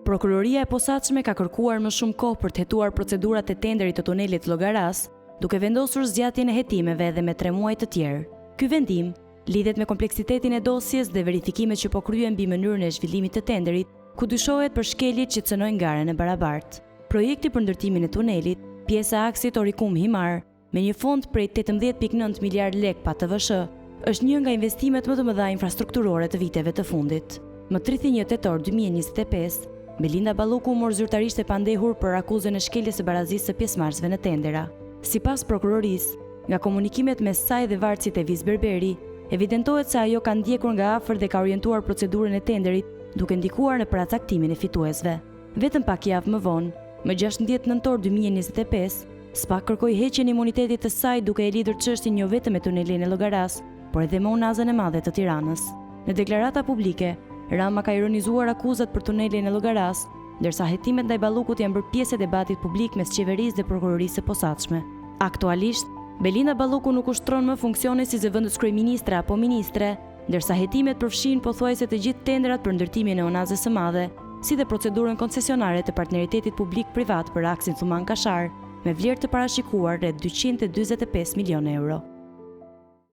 Prokuroria e Posaçme ka kërkuar më shumë kohë për të hetuar procedurat e tenderit të tunelit të Llogarasë, duke vendosur zgjatjen e hetimeve edhe me tre muaj të tjerë. Ky vendim lidhet me kompleksitetin e dosjes dhe verifikimet që po kryhen mbi mënyrën e zhvillimit të tenderit, ku dyshohet për shkeljet që cënojnë garën e barabartë. Projekti për ndërtimin e tunelit, pjesë e aksit Orikum-Himarë, me një fond prej 18.9 miliardë lekë pa TVSH, është një nga investimet më të mëdha infrastrukturore të viteve të fundit. Më 31 tetor 2025, Belinda Balluku u mor zyrtarisht e pandehur për akuzën e shkeljes së barazisë së pjesëmarrësve në tendera. Sipas prokurorisë, nga komunikimet mes saj dhe vartësit Evis Berberi, evidentohet se ajo ka ndjekur nga afër dhe ka orientuar procedurën e tenderit, duke ndikuar në paracaktimin e fituesve. Vetëm pak javë më vonë, më 16 nëntor 2025, SPAK kërkoi heqjen e imunitetit të saj duke e lidhur çështjen jo vetëm me tunelin e Llogarasë, por edhe me Unazën e Madhe të Tiranës. Në deklarata publike, Rama ka ironizuar akuzat për tunelin e Llogarasë, ndërsa hetimet ndaj Ballukut janë bërë pjesë e debatit publik mes qeverisë dhe prokurorisë së posaçme. Aktualisht, Belinda Balluku nuk ushtron më funksione si zëvendëskryeministre apo ministre, ndërsa hetimet përfshijnë pothuajse të gjithë tenderat për ndërtimin e Unazës së Madhe, si dhe procedurën koncesionare të partneritetit publik-privat për aksin Thumanë-Kashar, me vlerë të parashikuar rreth 245 milionë euro.